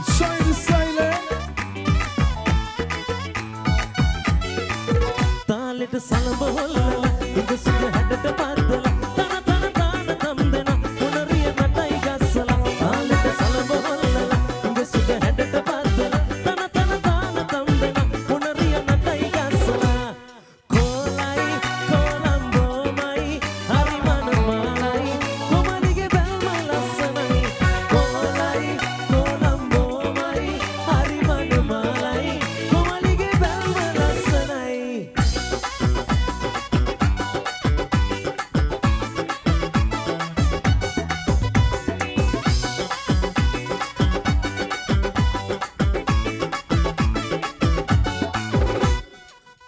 Shine silent. තාලෙට සලඹ හොල්ලලා දුක සුග හැඩට පද්දලා තන තන තාන තම් දෙන මොනරිය නටයි ගස්සලා. තාලෙට සලඹ හොල්ලලා දුක සුග හැඩට පද්දලා තන තන තාන තම් දෙන මොනරිය නටයි ගස්සලා. කොලයි කොලම්බෝමයි හරි මනමාලයි කොමලිගේ බැල්ම ලස්සනයි. කොලයි කොලම්බෝමයි හරි මනමාලයි කොමලිගේ බැල්ම ලස්සනයි.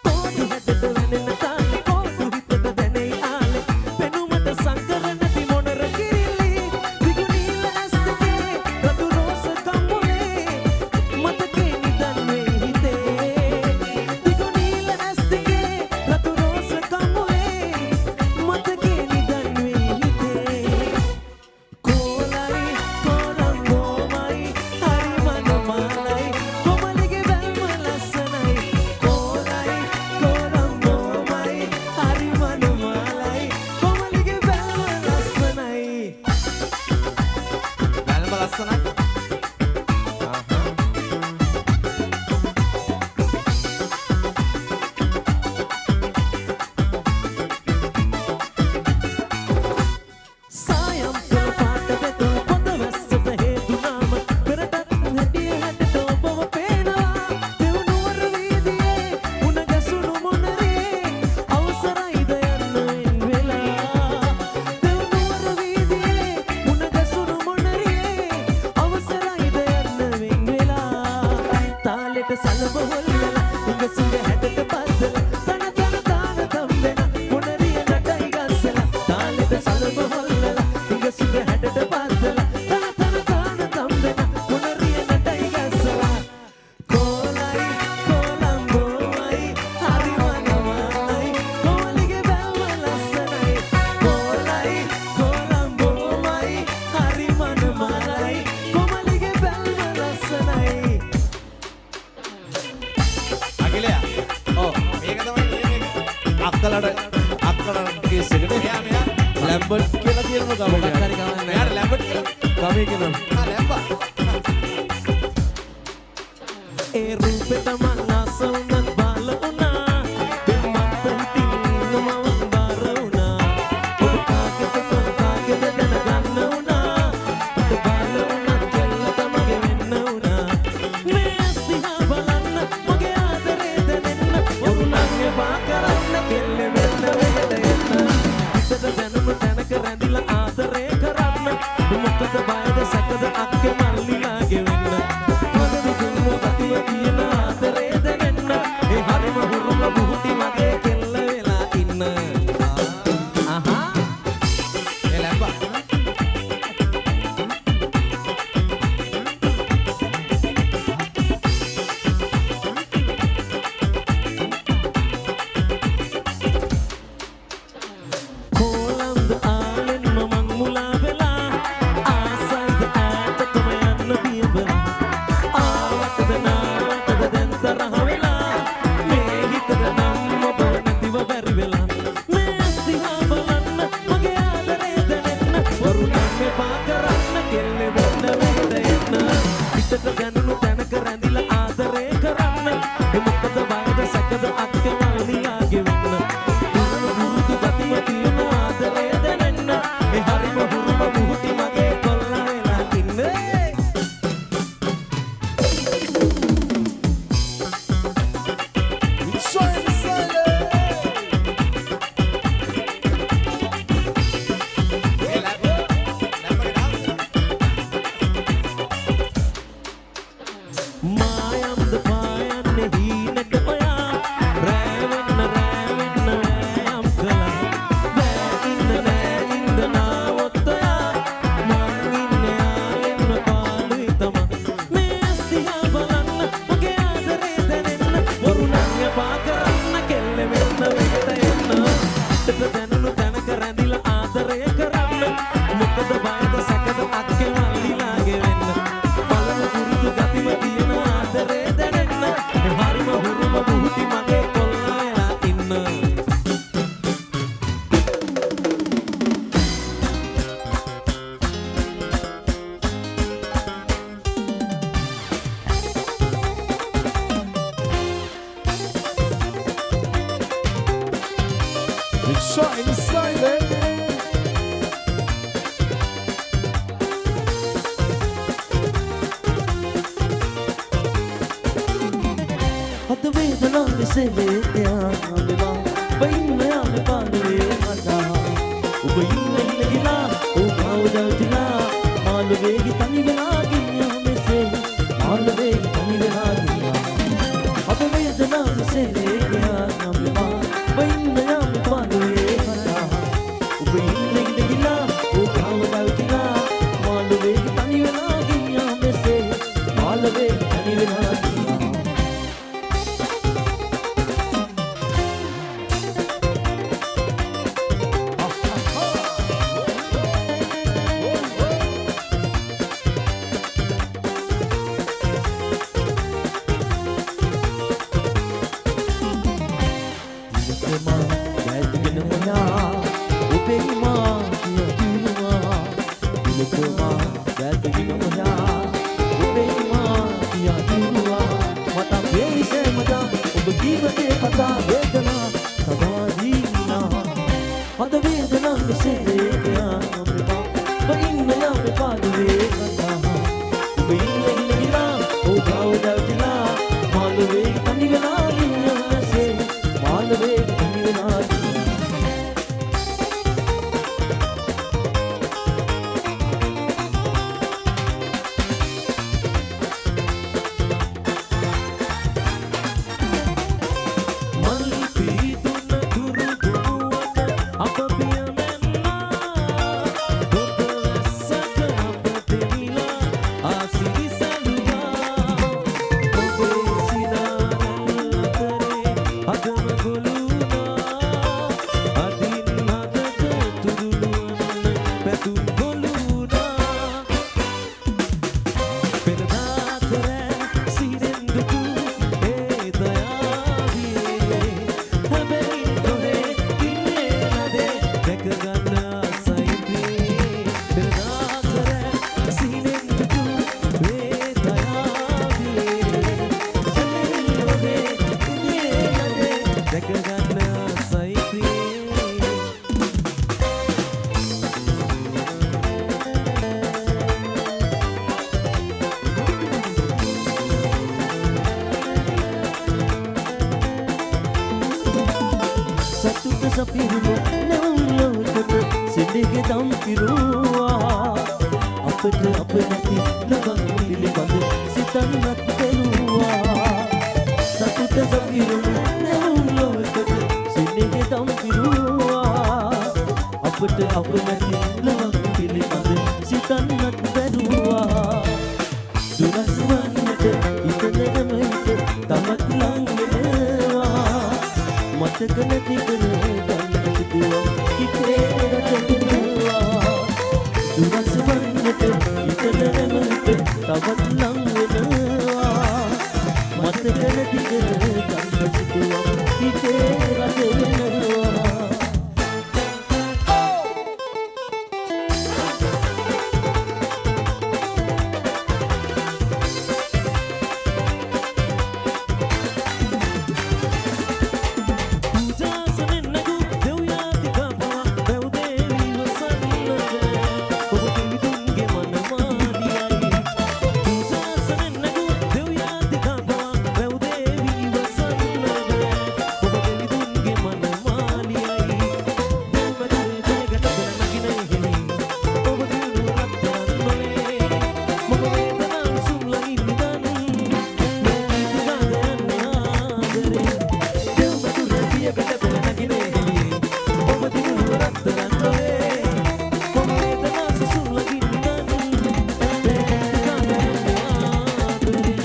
කෝටු හැඩට වැනෙන තාලේ කෝටු හිතට දැනෙයි ආලේ පෙනුමට සංකර නැති මොනර කිරිල්ලි දිගු නීල ඇස් දෙකේ රතු රෝස කම්මුලේ මතකේ නිදන් වෙයි හිතේ. දිගු නීල ඇස් දෙකේ රතු රෝස කම්මුලේ මතකේ නිදන් වෙයි හිතේ. කොලයි කොලම්බෝමයි හරි මනමාලයි කොමලිගේ බැල්ම ලස්සනයි. කොලයි කොලම්බෝමයි හරි මනමාලයි කොමලිගේ බැල්ම ලස්සනයි. බැල්ම ලස්සනයි. සායම් කළ පාට දෙතුන් පොත වැස්සට හේතුනාම පෙරටත් හැටිය හැටට ඔබව පේනවා. දෙව්නුවර වීදියේ මුණ ගැසුණු මොනරේ අවසරයිද යන්න වෙන් වෙලා. දෙව්නුවර වීදියේ මුණ ගැසුණු මොනරේ අවසරයිද යන්න වෙන් වෙලා. තාලෙට සලබ හොල්ලලා උඟ සුඟ හැඩට පද්දලා තන තන තාන තම් දෙන මොනරිය නටයි ගස්සලා. තාලෙට සලබ හොල්ලලා උඟ සුඟ හැඩට පද්දලා තන තන තාන තම් දෙන මොනරිය නටයි ගස්සලා. කොලයි කොලම්බෝමයි හරි මනමාලයි කොමලිගේ බැල්ම ලස්සනයි. කොලයි කොලම්බෝමයි හරි මනමාලයි කොමලිගේ බැල්ම ලස්සනයි. අකිලයා. ඔව්. මේක තමයි නියම එක. අක්කලට අක්කලට කේස් එකට මෙයා මෙයා ලැම්බර්ට් කියලා කියනවා මොකක් ගමේ. හරි කමක් නැහැ. මෙයාට ලැම්බර්ට් කියලා. ගමේ කියනවා. ආ ලැම්බා. ඒ රූපෙට මං ආස වුණත් බාල වුණා. පෙම්වත්ත හිතින් මම බාර වුණා. ඔබ කාගේද මං කාගේද දැනගන්න වුණා. හිත බාල වුණත් කෙල්ල තමගේ වෙන්න වුණා. මේ ඇස් දිහා බලන්න මගේ ආදරේ දැනෙන්න බොරු නම් එපා කරන්න කෙල්ලෙ වෙන්න වෙහෙට එන්න. හිතට දැනුණු තැනක රැඳිලා ආදරේ කරන්න. මොකද බයද සැකද අක්කේ මල්ලිලාගේ වෙන්න. මගද දුන්න ගතිය තියෙන ආදරේ දැනෙන්න. ඒ හරිම හුරුම බුහුටි මගේ කෙල්ල වෙලා ඉන්න. අහා. ඒ ලැම්බා. කෝලම්ද ආලෙන්ම මං මුලා වෙලා ආසයිද ඈතටම යන්න බියබලා. ආවටද නාවටද දැන් තරහ වෙලා මේ හිතට නම් ඔබ නැතිව බැරි වෙලා. මේ ඇස් දිහා බලන්න මගේ ආදරේ දැනෙන්න බොරු නම් එපා කරන්න කෙල්ලෙ වෙන්න වෙහෙට එන්න. හිතට දැනුණු තැනක රැඳිලා ආදරේ කරන්න. ඒ මොකද බයද සැකද අක්කේ මල්ලිලාගේ වෙන්න. පුරුදු පුරුදු ගතිය තියෙන ආදරය දැනෙන්න. ඒ හරිම හුරුම මුහුටි මගේ කොල්ලා වෙලා ඉන්න. Shine silent. ඒ ලැම්බා. ලැම්බගේ ඩාන්ස් එක. මායම්ද පායන්නේ හීනට ඔයා රෑ වෙන්න රෑ වෙන්න වෑයම් කළා. බෑ ඉන්න නෑ නින්ද නාවොත් ඔයා මං ඉන්නේ ආලෙන්න පාළුයි තමා. මේ ඇස් දිහා බලන්න මගේ ආදරේ දැනෙන්න බොරු නම් එපා කරන්න කෙල්ලෙ වෙන්න වෙහෙට එන්න. හිතට දැනුණු තැනක රැඳිලා ආදරය කරන්න. මොකද බයද සැකද අක්කේ මල්ලිලාගේ වෙන්න. බලන පුරුදු With Shine Silent. හද වේදනාවේ සෙලේ යාමෙවා ඔබ ඉන්න යාමේ පාළුවේ මතා ඔබ ඉන්න ඉන්න ගිලා ඔබ කවදාවතිලා මාළුවේ තනි වෙලා ගියා මෙසේ මාළුවේ තනි වෙලා ගියා හද වේදනාවේ සෙලේ යාමෙවා ඔබ ඉන්න යාමේ පාළුවේ මතා ඔබ ඉන්න ඉන්න ගිලා ඔබ කවදාවතිලා මාළුවේ තනි වෙලා ගියා මෙසේ මාළුවේ තනි වෙලා ගියා. දිනකමා වැදගෙන මොනා ඔබේ මා කියා දිනකමා වැදගෙන මොනා ඔබේ මා කියා දිනුවා මට වේසමදා ඔබ ජීවිතේ කතා වේදනා සදා දීනා හද වේදනා මෙසේ යාමෙවා ඔබ ඉන්න යාමේ පාළුවේ කතා ඔබ ඉන්න ඉන්න ගිලා ඔබ කවදාවතිලා මාළුවේ තනි වෙලා ගියාසේ මාළුවේ තනි වෙලා ගියා. මල් පීදුන තුරු දුවන අප පියමෙන්නා පොත වැස්සක අප දෙමිලා ආසිරි සැලුවා ඔබේ සිනාරල් අතරේ අදම ගොළුනා අදින් හදට තුරුළුවන්න පැතුම් ගොළුනා පෙරදාතර සිහිනෙන් දුටු ඒ දයාවියේ හැබැයි කොහේ ඉන්නේ නදේ දැක ගන්න ආසයි ප්‍රියේ පෙරදාතර සිහිනෙන් දුටු ඒ දයාවියේ හැබැයි කොහේ ඉන්නේ නදේ දැක ගන්න ආසයි ප්‍රියේ. සතුට සපිරුණු නැවුම් ලොවකට සෙනෙහ දම් පිරුවා අපට අප නැති ලොවක් පිළිබඳ සිතන්නත් බැරුවා සතුට සපිරුණු නැවුම් ලොවකට සෙනෙහ දම් පිරුවා අපට අප නැති ලොවක් පිළිබඳ සිතන්නත් බැරුවා දුරස් වන්නට හිතනම හිත තමත් ලං වෙනවා මතක නැති කර ගන්න සිදුවම් හිතේ රටවෙනවා දුරස් වන්නට හිතනම හිත තවත් ලං වෙනවා මතක නැති කර ගන්න සිදුවම් හිතේ රටවෙනවා. පූජාසනෙන් නැගූ දෙව්යාතිකා පවා වැව් දේවීව සන්නද ඔබ දෙවිදුන්ගේ මනමාලියයි පූජාසනෙන් නැගූ දෙව්යාතිකා පවා වැව් දේවීව සන්නද ඔබ දෙවිදුන්ගේ මනමාලියයි දෙව්මැදුරේ ජයගත කර නගින ඉහෙළි ඔබ දියුණු රත්තරන් නොවේ මම වේදනා උසුම් ළඟින් නිදන් මේ ගීත ගාද යන්නේ ආදරේ දෙව්මැදුරේ පියකට පෙර නගින ඉහෙළි ඔබ දියුණු රත්තරන් නොවේ මම වේදනා සුසුම් ළඟින් නිදන් මේ ගීත ගාද යන්නේ ආදරේ.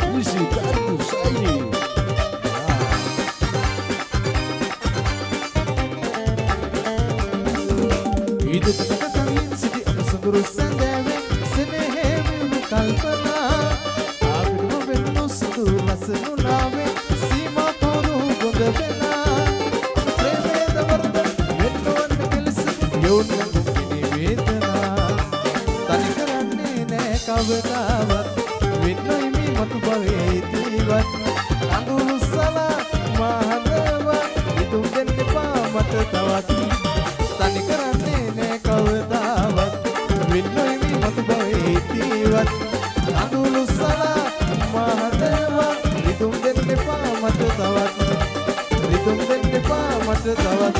Puisi Datu Saini. ඉදුකට කලින් සිටි අප සොඳුරු සැඳෑවෙන් සෙනෙහේ මියුණු කල්පනා ආවිඩුව වෙන්නු සුදු ලසනු නාවෙන් සීමා පොරු ගොඳ වෙලා අප ප්‍රේමයේද වරද වෙන්නවන්න කෙලෙසකින් යොවුන් කුමිනි වේදනා තනි කරන්නේ නෑ කවදාවත් වෙන්නයි මේ මතු භවයේ ජීවත් අඳුරු සලා මා මට තවත් රිදුම් දෙන්න එපා මට තවත්.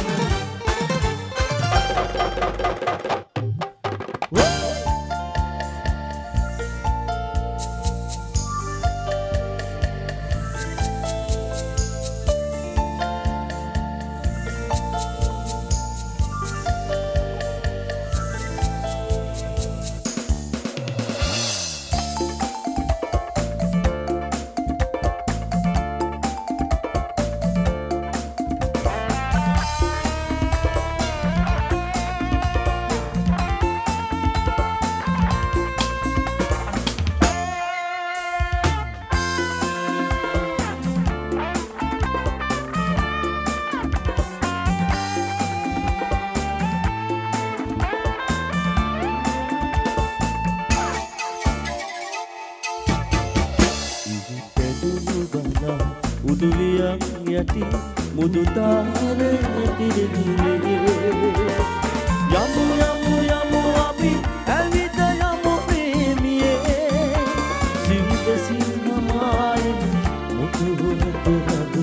උඩුවියන් යටි මුදු තාර තිරෙන්නේ. යමු යමු යමු අපි ඇවිද යමු ප්‍රේමියේ. සිවිද සිංහමායෙන් මුතු හොත රඳ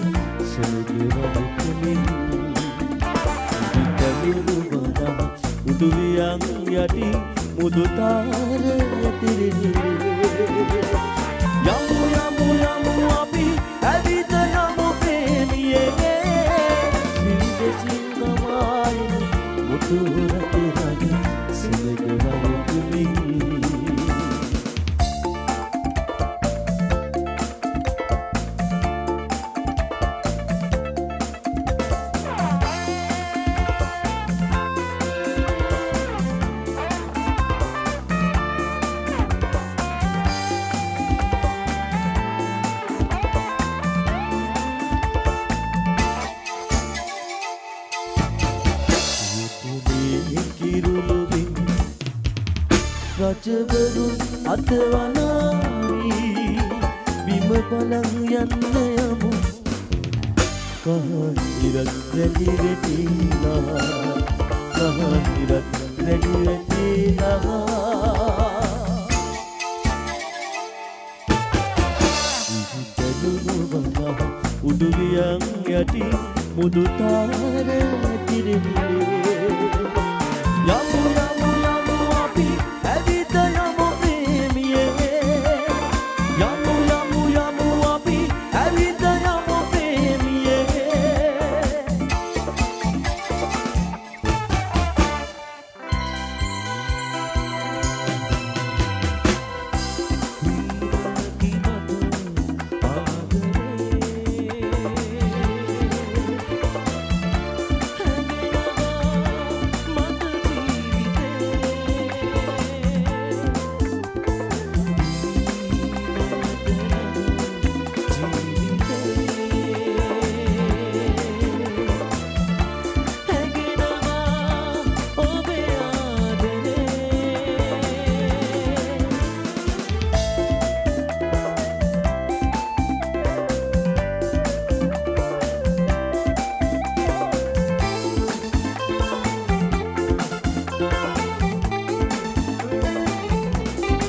සෙනග රඳුමින්. විතමිරු බලා උඩුවියන් යටි මුදු තාර තිරෙන්නේ. යමු යමු යමු අපි ඇවිද යමු ප්‍රේමියේ. සිවිද සිංහමායෙන් මුතු රත රඳ සෙනග රඳුමින්. කිරුළුවින් රජවරුන් අතවනාවි. බිම බලන් යන්න යමු කහ ඉරක් රැලි වැටිලා, කහ ඉරක් රැලි වැටිලා. දැනුණු බලා උඩුවියන් යටි මුදු තාර තිරෙන්නේ. යමු යමු යමු අපි ඇවිද යමු ප්‍රේමියේ. යමු යමු යමු අපි ඇවිද යමු ප්‍රේමියේ.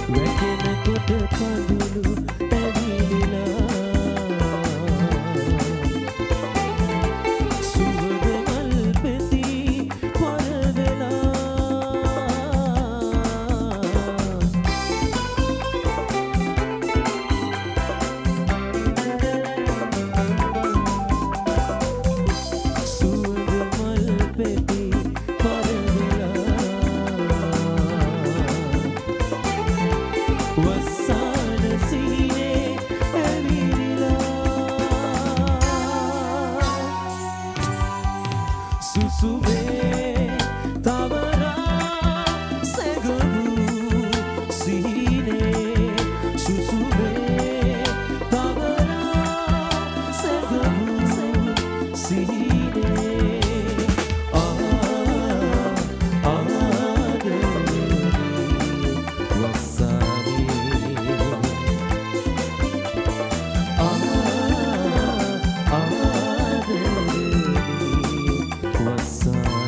වැටෙනකොට කඳුළු ඇවිලිලා, සුවඳ මල් පෙති පර වෙලා. සුවඳ මල් පෙති පර වෙලා, වස්සාන සීනේ ඇවිරිලා. සුසුවේ තවරා සැඟවූ සිහිනේ, සුසුවේ තවරා සැඟවූ සිහිනේ. ආ ආදරණීය වස්සානේ, ආ ආදරණීය වස්සානේ.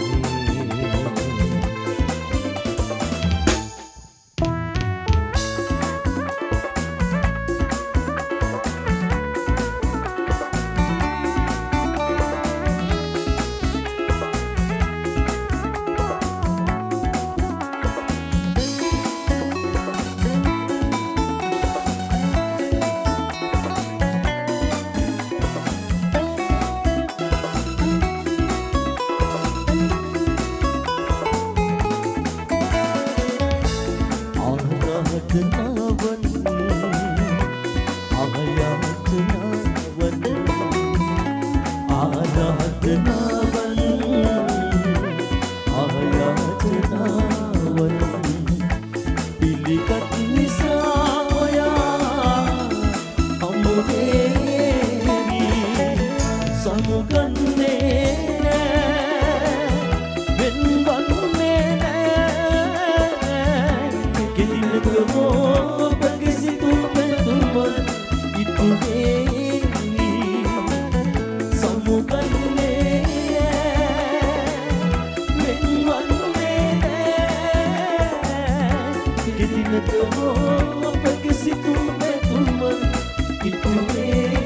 සමුගන්නේ නෑ, වෙන්වන්නේ නෑ. කෙදිනක හෝ ඔබගේ සිතුම් පැතුම ඉටු වේවි. සමුගන්නේ නෑ, වෙන්වන්නේ නෑ. කෙදිනක හෝ ඔබගේ සිතුම් පැතුම ඉටු වේවි.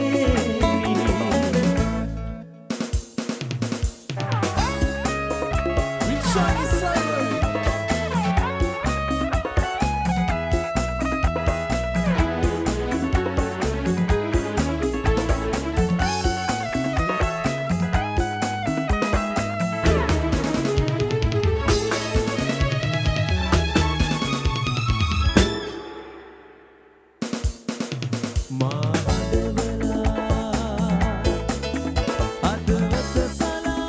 Shiny Simon. මා අඩවලා අදවත සලා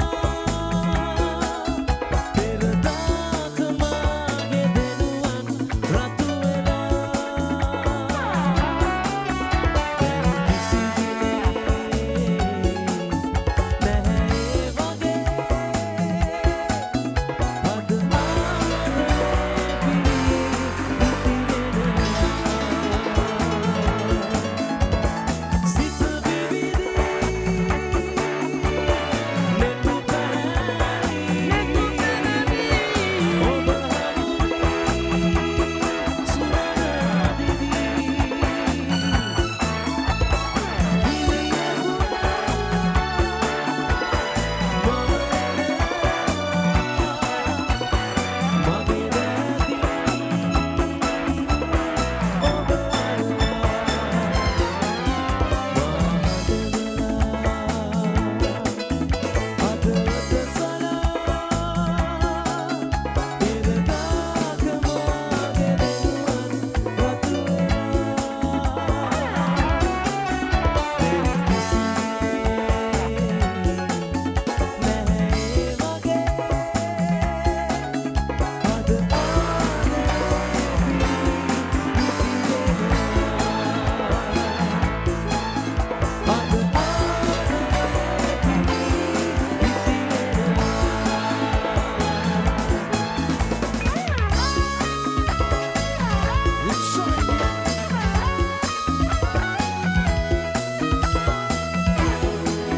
පෙරදාක මාගේ දෙනුවන් රතු වෙලා. දැන් කිසි දිනේ නැහැ ඒ වගේ. අද ආදරේ පිරී ඉතිරෙනවා. සිත විවිධ නෙතු පැහැරි ඔබ හමුවී සුරන දිදී දිවියගුණ මම මගේ දෑතින් ඔබ අල්ලා. අදවත සලා පෙරදාක මාගේ දෙනුවන් රතු වෙලා. දැන් කිසි නැහැ ඒ වගේ. අද ආදරේ පිරී ඉතිරෙනවා. අද ආදරේ පිරී ඉතිරෙනවා.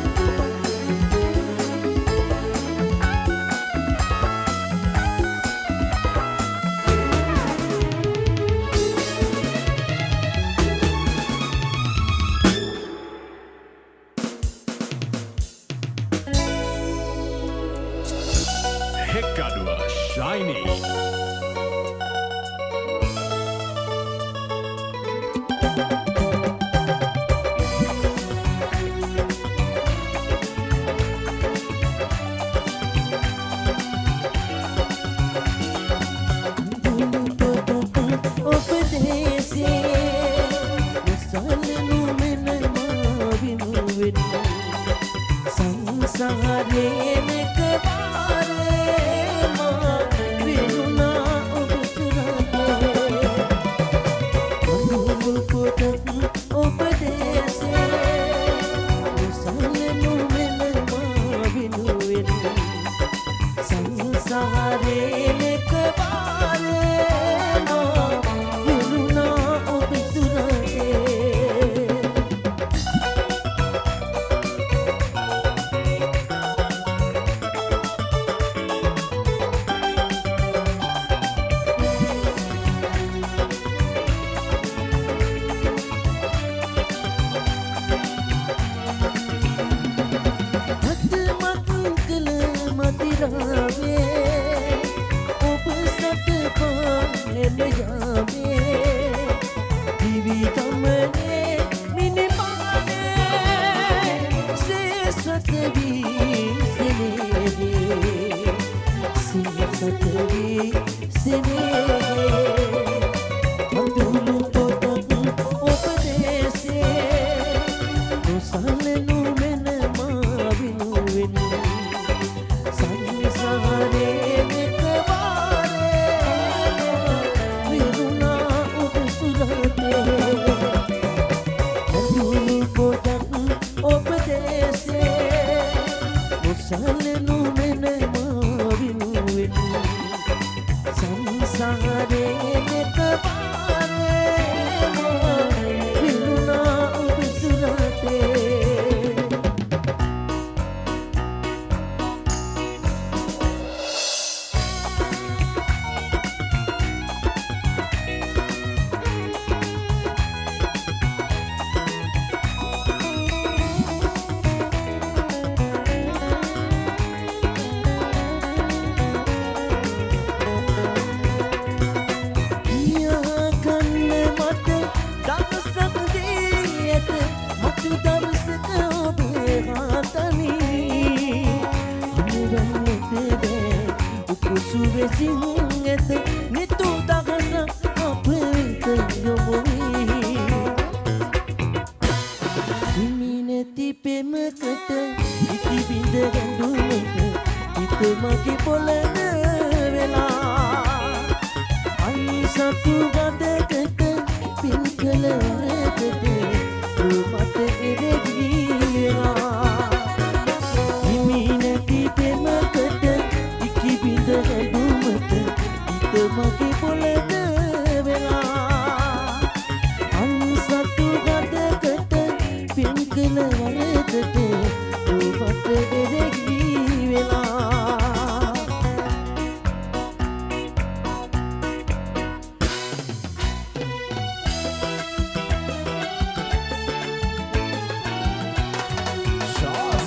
Shiny. Hikkaduwa Shiny. ඔබ දේශේ නොසලනු මෙන මා වෙනුවෙන් සංසාරේ මෙකවාරේ මා වෙනුනා ඔබ සුරතේ. අඳුරු පොතක් ඔබ දේශේ නොසලනු මෙන මා වෙනුවෙන් සංසාරේ මෙකවාරේ මා වෙනුනා ඔබ සුරතේ. අතමත් කළ මදිරාවේ ඔබ සත පාහෙල යාමේ දිවි ගමනේ මිනිමානේ සේසත වී සෙනෙහේ සේසත වී සෙනෙහේ. අඳුරු පොතක් ඔබ දේශේ නොසලනු මෙන මා වෙනුවෙන් සංසාරේ මෙකවාරේ වෙනුනා ඔබ සුරතේ. අඳුරු පොතක් ඔබ දේශේ කුසල නොමෙන මා වෙනුවෙන් සංසාරේ මෙත පාරේ මා විඳුනා ඔබ සුරතේ. කියාගන්න මට දවසක් දී ඇත, මතු දවසක ඔබ හතනි හමුවන්නට බෑ. උකුසු වෙසින් ඇත නිතු දහසක් අප වෙත යොමු වී. හිමි නැති පෙමකට ඉකි බිඳ ගැඳුමට හිත මගේ පොළඳ වෙලා. අන්සතු ගදකට පින් කළ වරකට මට එරෙහි වෙලා. හිමි නැති පෙමකට ඉකි බිඳ ගැඳුමට හිත මගේ පොළඳ වෙලා. අන්සතු ගදකට පින් කළ වරකට මට එරෙහි වෙලා.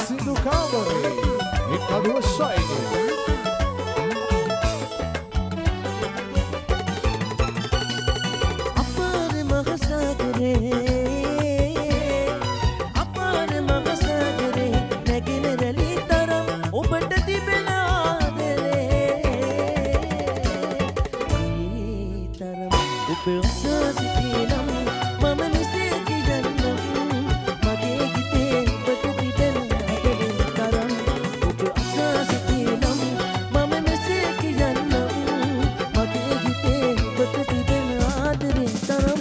Sindu කාමරේ එක්කඩුව ෂයිනි. අපාර මහසාගරේ, අපාර මහසාගරේ නැගෙන රැලි තරම් ඔබට තිබෙන ආදරේ. ඒ තරම් ඔබ අසා සිටිනම් මම මෙසේ කියන්නම්, මගේ හිතේ ඔබට තිබෙන ආදරේ තරම්. ඔබ අසා සිටිනම් මම මෙසේ කියන්නම්, මගේ හිතේ ඔබට තිබෙන ආදරේ තරම්.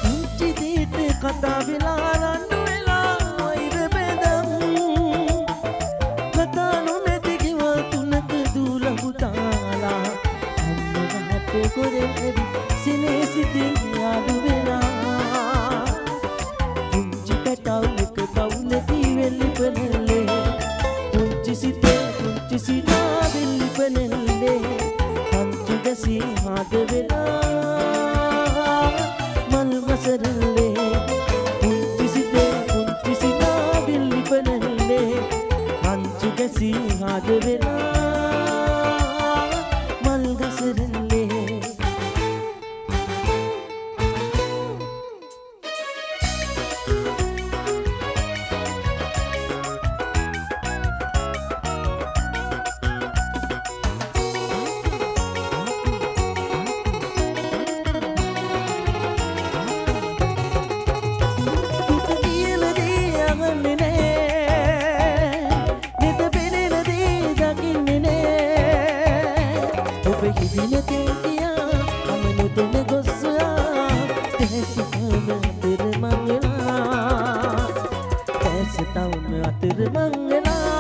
පුංචි දේට කතා වෙලා රණ්ඩු වෙලා වෛර බැඳන්, කතා නොමැති ගෙවල් තුනක දූලහු තාලා. අම්මලාට ගොරෙන් ඇවිත් සෙනෙහසිතින් යාළු වෙලා. පුංචි පැටව් එක පවුලේ වෙල්ලි පනල්ලේ, පුංචි සිතේ පුංචි සිනා වෙල්ලි පනල්ලේ. පංචු ගැසී හාද වෙලා මල් මසරල්ලේ. පුංචි සිතේ පුංචි සිනා වෙල්ලි පනල්ලේ, පංචු ගැසී හාද වෙලා මල් ගසරල්ලේ. දුක කියන දේ අහන්නේ නෑ, නෙත පෙනෙන දේ දකින්නේ නෑ. ඔබ හිදින තේ කියා මම නොදැන ගොස් සොයා දැස තවම අතරමං වෙලා, දැස තවම අතරමං වෙලා.